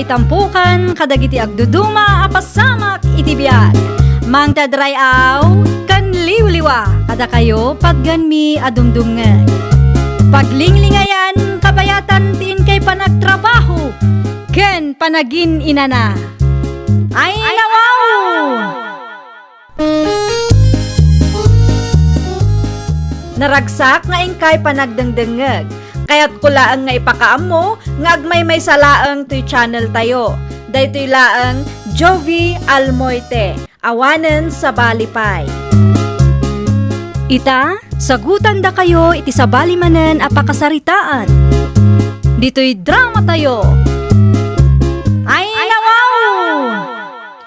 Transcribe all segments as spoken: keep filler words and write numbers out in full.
Itampukan kadagiti agduduma a pasamak iti biag. Mangted ray-aw ken liwliwa kadakayo patgenmi a dumdumngeg. Paglinglingayan kabayatan ti inkay panagtrabaho ken panagin-inana. Ay, nawaw! Naragsak nga inkay panagdengdengngeg. Kayatko laeng nga ipakaammo nga agmaymaysa laeng toy channel tayo. Daytoy laeng Jovie Almoite, awanen sabali pay. Ita, sagutandakayo iti sabali manen a pakasaritaan. Ditoy drama tayo. Ay, nawaw!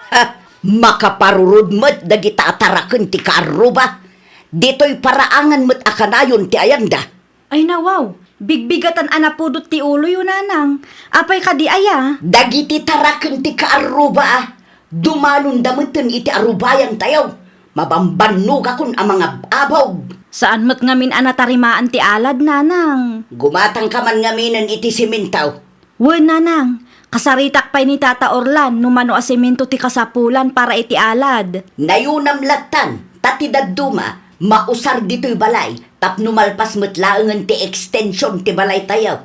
Ha! Makaparurod met dagita a taraken ti kaarruba. Ditoy paraangan met a kanayon ti ayanda. Ay, nawaw, bigbigatan a napudot ti uloyo, nanang. Apay kadi aya? Dagiti taraken ti kaarruba a dumalonda metten iti arubayantayo. Mabambannogakon a mangab-abog. Saan met ngamin a natarimaan ti alad, nanang. Gumatangka man ngaminen iti siminto. Wen, nanang, kasaritak pay ni Tata Orlan no mano a semento ti kasapulan para iti alad. Nayunam lattan, ta ti dadduma, mausar ditoy balay, tapno malpas met laengen ti ekstension ti balaytayo.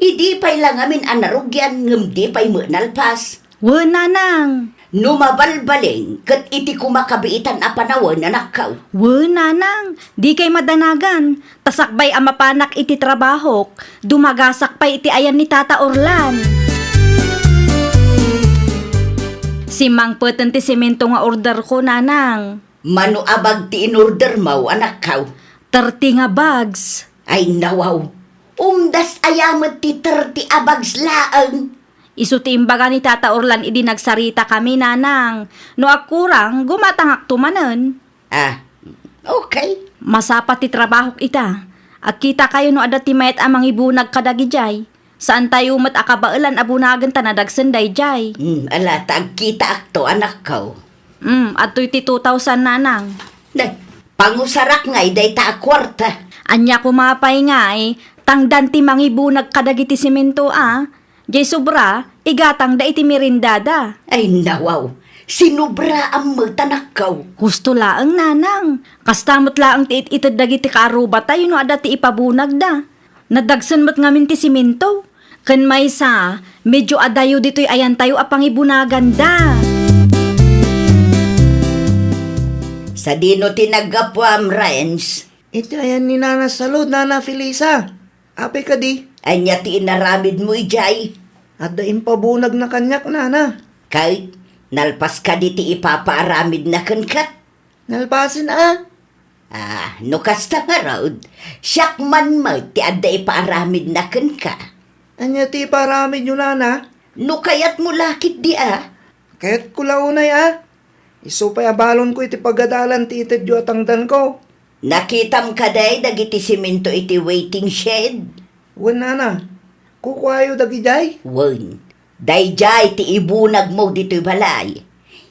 Idi pay la ngamin a narugian ngem di pay met nalpas. Wen, nanang. No mabalbalin, ket iti kumakabiitan a panawen, anakko. Wen, nanang, dikay madanagan. Ta sakbay a mapanak iti trabahok, dumagasak pay iti ayan ni Tata Orlan. Simmangpeten ti semento nga orderko, nanang. Mano a bag ti inordermo, anakko? Thirty nga bags. Ay, nawaw. Umdas aya met ti thirty a bags laeng? Isu ti imbaga ni Tata Orlan idi nagsaritakami, nanang. No agkurang, gumatangakto manen. Ah, okay. Masapa ti trabahok ita. Agkitakayo no adda ti mayat a mangibunag kadagidiay. Saantayo met a kabaelan a bunagen ta nadagsen daydiay. Hmm, ala, ta agkitaakto, anakko. Hmm, adtoy ti two thousand, nanang. Ne, pangusarak ngay dayta a kuarta. Ania koma pay ngay, tangdan ti mangibunag kadagiti semento a. Jay sobra, igatangda iti merendada. Ay, nawaw. Sinobraam met, anakko. Husto laeng, nanang. Kasta met laeng ti it-ited dagiti kaarrubatayo no adda ti ipabunagda. Nadagsen met ngamin ti semento. Ken maysa, medio adayo ditoy ayantayo a pangibunaganda. Sadino ti naggapuam, Renz? Iti ayan ni Nana Salud, Nana Felisa. Apay kadi? Ania ti inaramidmo idiay? Adda impabunagna kaniak, nana. Ket nalpas kadi ti ipapaaramidna kenka? Nalpasen a. Ah, no kasta ngarud, siak man met ti adda ipaaramidna kenka. Ania ti ipaaramidyo, nana? No kayatmo la ketdi a. Kayatko la unay a. Isu pay a balonko iti pagadalan ti itedyo a tangdanko. Nakitam kadi dagiti semento iti waiting shed? Wen, nana. Kukuayo dagidiay? Wen. Daydiay ti ibunagmo ditoy balay.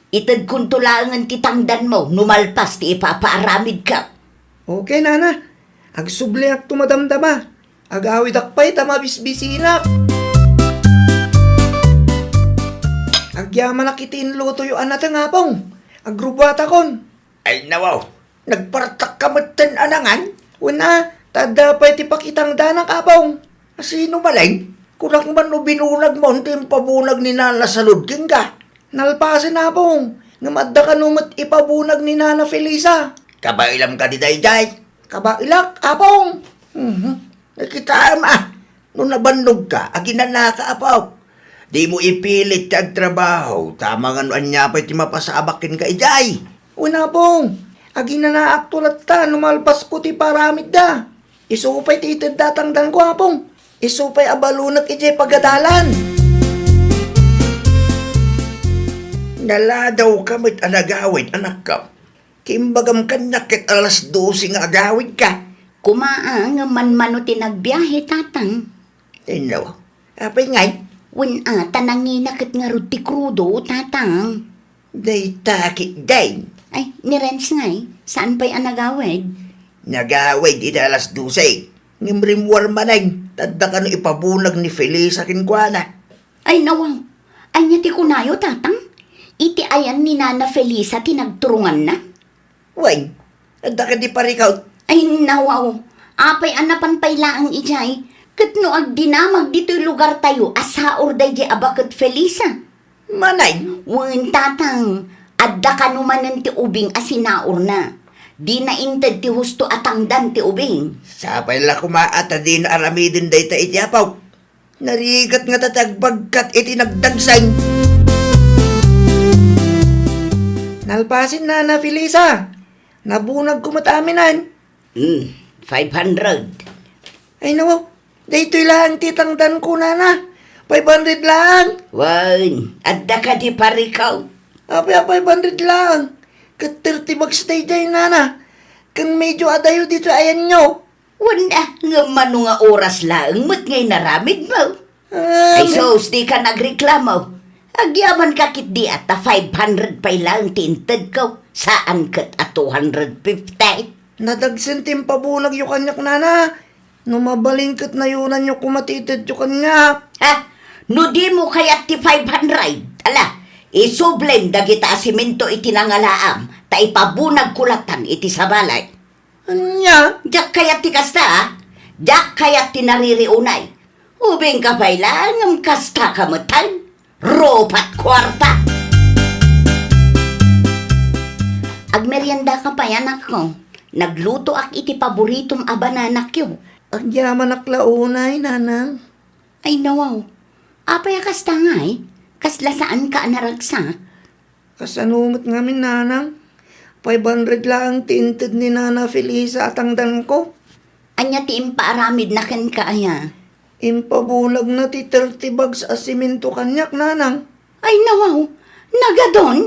Itedkonto laengen ti tangdanmo no malpas ti ipapaaramidko. Okay, nana. Agsubliakto madamdama. Agawidak pay ta mabisbisinak. Agyamanak iti inlutoyo a nateng, Apong. Agrubuatakon. Ay, nawaw. Nagpartakka metten a nangan? Wen a, ta adda pay ti pakitangdanak, Apong. Asino maleng? Kunak man no binunagmon ti impabunag ni Nana Salud kenka. Nalpasen, Apong. Ngem adda kano met ipabunag ni Nana Felisa. Kabailam kadi daydiay? Kabailak, Apong. Mhm. Nakitaem a. No nabannogka, aginanaka, Apo. Dimo ipilit ti agtrabaho, ta amangan no ania pay ti mapasabak kenka idiay. Wen, Apong, aginanaakto latta no malpasko ti paramidda. Isu pay ti itedda a tangdanko, Apong. Isu pay a balonek idiay pagadalan. Naladawka met a nagawid, anakko. Ti imbagam kaniak ket alas dose nga agawidka. Koma a, ngem manmano ti nagbiahe, Tatang. Inno, apay ngay? Wen a, ta nangina ket ngarud ti krudo, Tatang. Dayta ketdin. Ay, ni Renz ngay, saan pay a nagawid? Nagawid iti alas dose. Ngem rimmuar manen, ta adda kano ipabunag ni Felisa kenkuana. Ay, nawaw. Ania ti kunayo, Tatang? Iti ayan ni Nana Felisa ti nagturonganna? Wen, adda kadi parikut? Ay, nawaw. Apay a napan pay laeng idiay? Ket no agdinamag ditoy lugartayo a saor daydiay a baket Felisa? Manay? Wen, Tatang. Adda kano manen ti ubing a sinaorna. Dina inted ti husto a tangdan ti ubing. Sapay la koma a ta dina aramiden dayta iti apo. Narigat ngata ti agbagkat iti nagdagsen. Nalpasen, Nana Felisa. Nabunagko met aminen. Hmm, five hundred. Ay, nawaw. Daytoy laeng ti tangdanko, Nana. Five hundred laeng. Wen, adda kadi parikut? Apay a five hundred laeng? Ket thirty bags daydiay, Nana. Ken medyo adayo ditoy ayanyo. Wen a, ngem mano nga oras laeng met nga inaramidmo? Ah, Ay, men- sus, dika nagreklamo. Agyamankak ketdi a ta five hundred pay laeng ti intedko, saan ket a two hundred fifty. Nadagsen ti impabunagyo kaniak, Nana. No mabalin ket nayonanyo koma ti itedyo kaniak. Ha? No dimo kayat ti five hundred, ala, isublem dagita a semento iti nangalaam, ta ipabunagko lattan iti sabali. Ania? Diak kayat ti kasta, a? Diak kayat ti naririunay. Ubingka pay laeng ngem kastaka metten. Rupat kuarta! Agmeriendaka pay, anakko. Naglutoak iti paboritom a bananakyo. Agyamanak la unay, Nanang. Ay, nawaw. Apay a kasta ngay? Kasla saanka a naragsak? Kasano met ngamin, Nanang? Five hundred laeng ti inted ni Nana Felisa a tangdanko. Ania ti impaaramidna kenka aya? Impabunagna ti thirty bags a semento kaniak, Nanang. Ay, nawaw. Nagadon?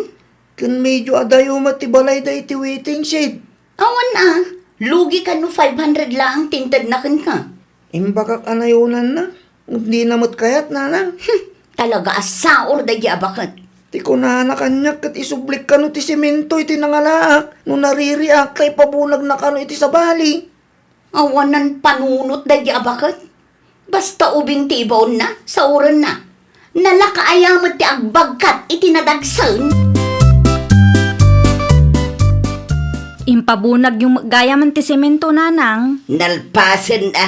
Ken medyo adayo met ti balayda iti waiting shed. Awan a, lugi kano five hundred laeng ti intedna kenka. Imbagak a nayonanna, ngem dina met kayat, Nanang. Hmm, talaga a saor daydi a baket. Ti kunana kaniak ket isublik kano ti semento iti nangalaak no naririak ta ipabunagna kano iti sabali. Awanan panunot daydi a baket. Basta ubing ti ibaonna, saorenna. Nalaka aya met ti agbagkat iti nadagsen. Impabunagyo met gayamen ti semento, Nanang. Nalpasen a.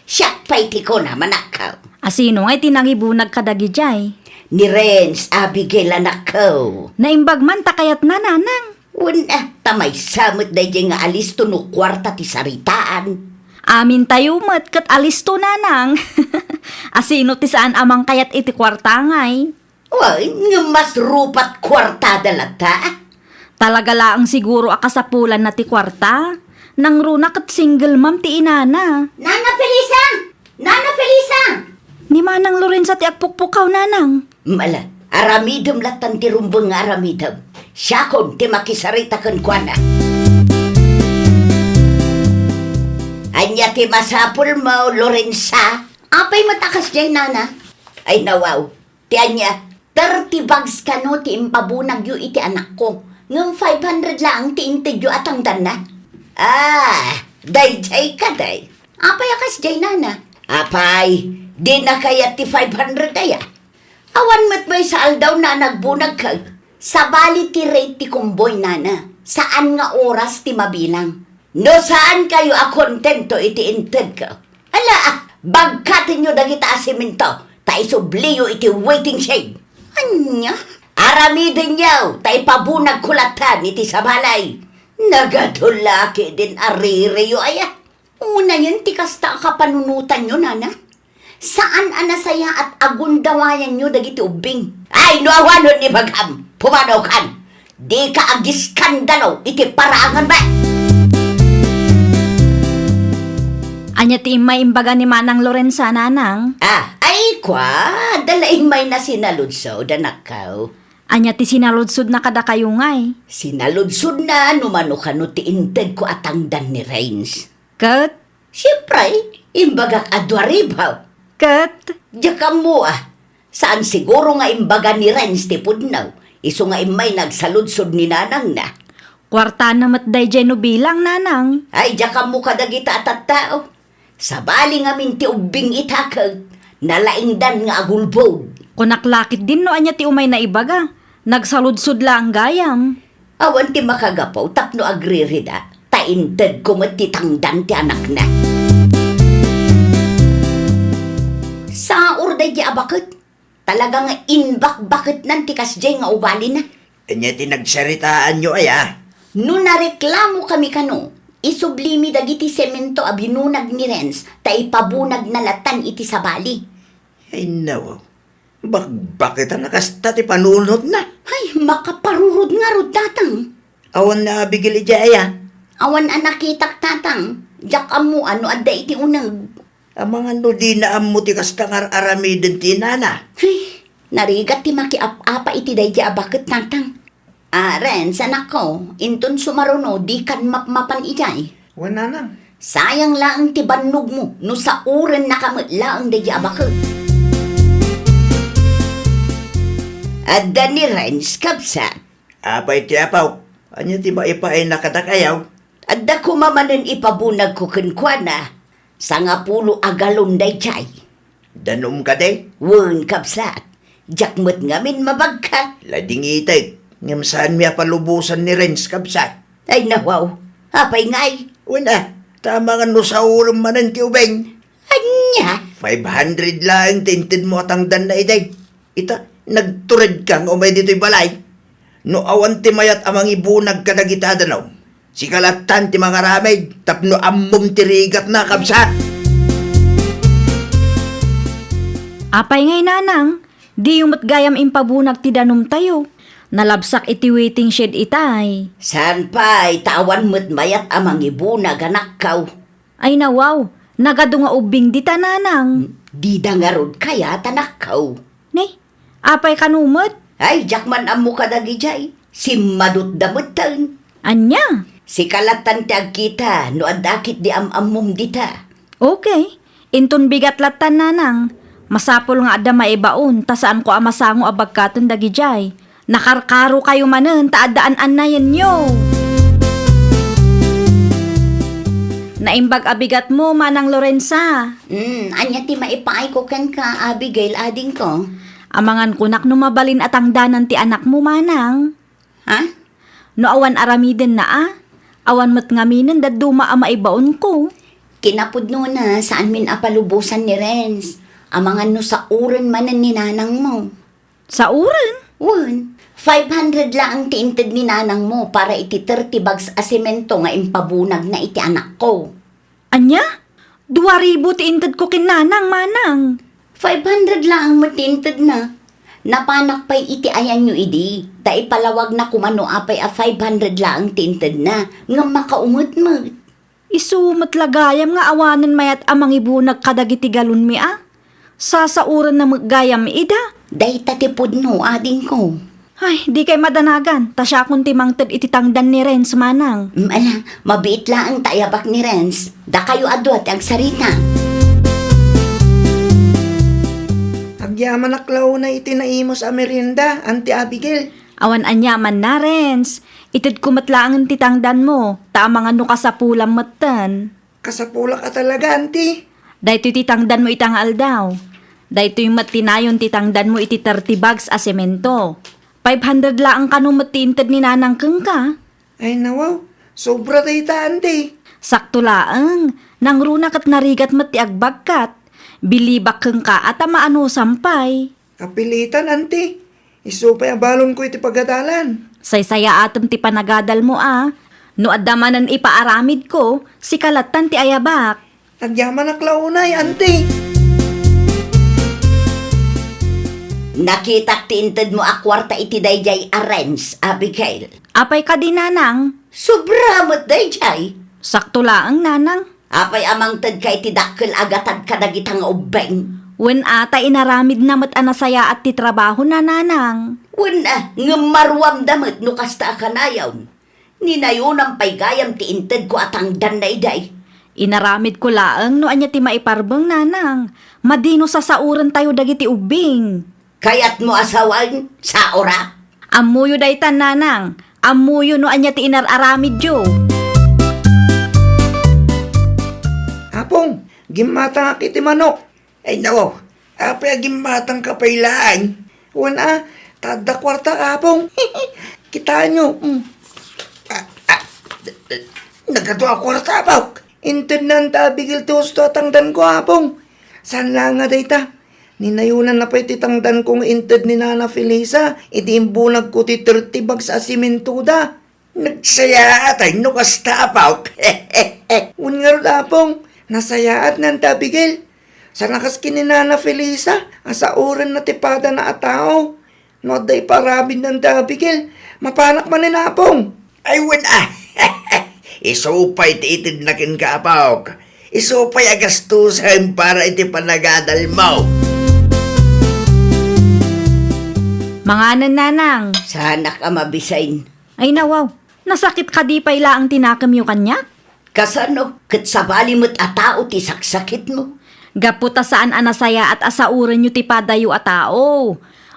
Siak pay ti kunam, anakko. A sino ngay ti nangibunag kadagidiay? Ni Renz, Abigail, anakko. Naimbag man ta kayatna, Nanang. Wen a, ta maysa met daydiay nga alisto no kuarta ti saritaan. Amintayo met ket alisto, Nanang. A sino ti saan a mangkayat iti kuarta ngay? Wen, ngem mas rupat kuartada latta. Talaga laeng siguro a kasapulanna ti kuarta. Nangruna ket single mom ti inana. Nana Felisa! Nana Felisa! Ni Manang Lorenza ti agpukpukaw, Nanang. Mala, aramidem lattan ti rumbeng nga aramidem. Siakon ti makisarita kenkuana. Ania ti masapulmo, Lorenza? Apay met a kasdiay, Nana? Ay, nawaw. Ti ania? Thirty bags kano ti impabunagyo iti anakko, ngem five hundred laeng ti intedyo a tangdanna. Ah, daydiay kadi. Apay a kasdiay, Nana? Apay, dina kayat ti five hundred aya? Awan met maysa aldawna a nagbunagka. Sabali ti rate ti kumboy, Nana. Saan nga oras ti mabilang. No saankayo a kontento iti intedko, ala, bagkatenyo dagita a semento ta isubliyo iti waiting shed. Ania? Aramidenyo ta ipabunagko lattan iti sabali. Nagadulaki din aririyo aya. Unayen ti kasta a kapanunotanyo, Nana. Saan a nasayaat a gundawayanyo dagiti ubbing. Ay, no awanon ibagam, pumanaw kan. Dika agiskandalo iti paraanganmi. Ania ti immay imbaga ni Manang Lorenza, Nanang? Ah, ay, kua, adda la immayna sinaludsod, anakko. Ania ti sinaludsodna kadakayo ngay? Sinaludsodna no mano kano ti intedko a tangdan ni Renz. Ket? Siempre, imbagak a dua ribu. Ket? Diak ammo a. Saan siguro nga imbaga ni Renz ti pudno, isu nga immay nagsaludsod ni nanangna. Kuartana met daydiay no bilang, Nanang. Ay, diak ammo kadagita a tattao. Sabali ngamin ti ubbing ita ket nalaingdan nga agulbod. Kunak la ketdin no ania ti umay naibaga. Nagsaludsod laeng gayam. Awan ti makagapu tapno agririda, ta intedko met ti tangdan ti anakna. Saur daydi a baket. Talaga nga imbakbaketnan ti kasdiay nga ugalina. Ania ti nagsaritaanyo, aya? No nareklamokami kano, isublimi dagiti semento a binunag ni Renz ta ipabunagna latan iti sabali. Ay, nawaw. Bakbaketan a kasta ti panunotna. Ay, makaparurod ngarud, Tatang. Awan ni Abigail idiay, aya? Awan a nakitak, Tatang. Diak ammo no adda iti uneg. Amangan no dina ammo ti kasta nga ar-aramiden ti inana. Ay, narigat ti makiap-apa iti daydi a baket, Tatang. Ah, Renz, anakko, inton sumaruno, dikan mapmapan idiay. Wen, nanang. Sayang laeng ti bannogmo no saurennaka met laeng daydi a baket. Adda ni Renz, kabsat. Apay ti apaw? Ania ti maipaayna kadakayaw? Adda koma manen ipabunagko kenkuana. Sangapulo a galon daydiay. Danum kadi? Wen, kabsat. Diak met ngamin mabagkat. Ladingitek, ngem saanmi a palubosan ni Renz, kabsat. Ay, nawaw. Apay ngay? Wen a, ta amangan no saurem manen ti ubing. Ania? Five hundred laeng ti intedmo a tangdanna idi. Ita, nagturedka nga umay ditoy balay. No awan ti mayat a mangibunag kadagiti a danum, sika lattan ti mangaramid tapno ammom ti rigatna, kabsat. Apay ngay, nanang? Diyo met gayam impabunag ti danumtayo. Nalabsak iti waiting shed itay. Saan pay, ta awan met mayat a mangibunag, anakko. Ay, nawaw, nagadu nga ubbing dita, nanang. Dida ngarud kayat, anakko. Ne, apay kano met? Ay, diak man ammo kadagidiay. Simmadutda metten. Ania? Sika lattan ti agkita no adda ketdi am-ammom dita. Okay. Inton bigat lattan, nanang, masapul nga adda maibaon ta saanko a masango a bagkaten dagidiay. Nakarkarokayo manen ta adda an-annayenyo. Naimbag a bigatmo, Manang Lorenza. Hmm, ania ti maipaayko kenka, Abigail, adingko? Amangan kunak no mabalin a tangdanan ti anakmo, Manang. Ha? No awan aramidenna a, awan met ngaminen dadduma a maibaonko. Kinapudnona, saanmin a palubosan ni Renz. Amangan no sauren manen ni nanangmo. Sauren? Wen, five hundred laeng ti inted ni nanangmo para iti thirty bags a semento nga impabunagna iti anakko. Ania? Dua ribu ti intedko ken nanang, manang. Five hundred laeng met ti intedna. Napanak pay iti ayanyo idi, ta ipalawagna koma no apay a five hundred laeng ti intedna, ngem makaumet met. Isu met la gayam nga awanen mayat a mangibunag kadagiti galonmi a? Sasaurenna met gayam ida. Dayta ti pudno, adingko. Ay, dikay madanagan, ta siakon ti mangted iti tangdan ni Renz, manang. Mm, ala, mabiit laeng ta ayabak ni Renz. Dakayo a dua ti agsarita. Agyamanak la unay iti naimus a merienda, Auntie Abigail. Awan aniamanna, Renz. Itedko met laengen ti tangdanmo, ta amangan no kasapulam metten. Kasapulak a talaga, Auntie. Daytoy ti tangdanmo ita nga aldaw. Daytoy met ti nayon ti tangdanmo iti thirty bags a semento. Five hundred laeng kano met ti inted ni Nanang kenka. Ay, nawaw. Sobra dayta, Auntie. Sakto laeng. Nangruna ket narigat met ti agbagkat. Bilibak kenka a ta maanusam pay. Kapilitan, Auntie. Isu pay a balonko iti pagadalan. Saysayaatem ti panagadalmo a. No adda manen ipaaramidko, sika lattan ti ayabak. Agyamanak la unay, Auntie. Nakitak ti intedmo a kuarta iti daydiay a Renz, Abigail. Apay kadi, Nanang? Sobra met daydiay. Sakto laeng, Nanang. Apay a mangtedka iti dakkel a gatad kadagita nga ubbing? Wen a, ta inaramidna met a nasayaat ti trabahona, Nanang. Wen a, ngem maruamda met no kasta a kanayon. Ni nayonam pay gayam ti intedko a tangdanna idi. Inaramidko laeng no ania ti maiparbeng, Nanang. Madi no sasaorentayo dagiti ubbing. Kayatmo a sawen, saora? Ammoyo daytan, Nanang. Ammoyo no ania ti inar-aramidyo. Apong, gimmatangak iti manok. Ay, nako. Apay a gimmatangka pay laeng? Wen a, ta adda kuarta, Apong. Kitaenyo. Mm. Ah, ah, nagadu a kuarta, Apok. Intedna ni Abigail ti husto a tangdanko, Apong. Saan laeng a dayta. Ninayonanna pay ti tangdanko nga inted ni Nana Felisa iti imbunagko ti thirty bags a simintoda. Nagsayaatay no kasta, Apok. Wen ngarud, Apong, nasayaat ni Auntie Abigail. Sana kas ken ni Nana Felisa, a saorenna ti padana a tao. No adda iparamid ni Auntie Abigail, mapanak manen, Apong. Ay, wen a. Isu pay ti itedna kenka, Apok. Isu pay a gastusen para iti panagadalmo. Manganen, Nanang. Saanak a mabisin. Ay, nawaw. Nasakit kadi pay laeng ti nakemyo kaniak? Kasano? Ket sabali met a tao ti saksakitmo. Gapu ta saan a nasayaat a saorenyo ti padayo a tao.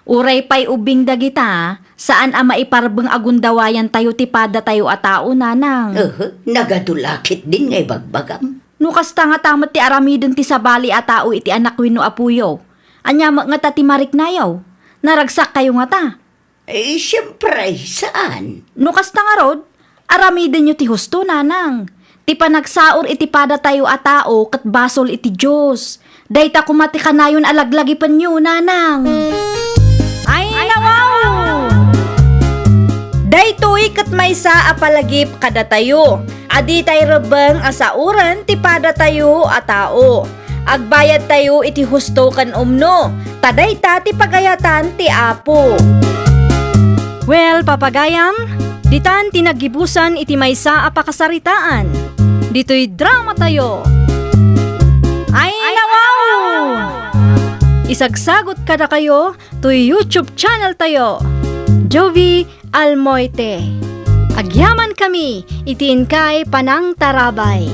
Uray pay ubbing dagita, saan a maiparbeng a gundawayantayo ti padatayo a tao, Nanang. Ehe, nagadu la ketdin nga ibagbagam. No kasta ngata met ti aramiden ti sabali a tao iti anak wenno apoyo, ania met ngata ti mariknayo? Naragsakkayo ngata. Eh, siempre, saan? No kasta ngarud, aramidenyo ti husto, Nanang. Ti panagsaor iti padatayo a tao ket basol iti Dios. Dayta koma ti kanayon a laglagipenyo, Nanang. Ay, nawaw! Daytoy ket maysa a palagip kadatayo a ditay rebbeng a saoren ti padatayo a tao. Agbayadtayo iti husto ken umno, ta dayta ti pagayatan ti Apo. Well, papagayam, ditan ti naggibusan iti maysa a pakasaritaan. Ditoy dramatayo. Ay, nawaw! Isagsagot kadakayo toy YouTube channel tayo, Jovie Almoite. Agyamankami iti inkay panangtarabay.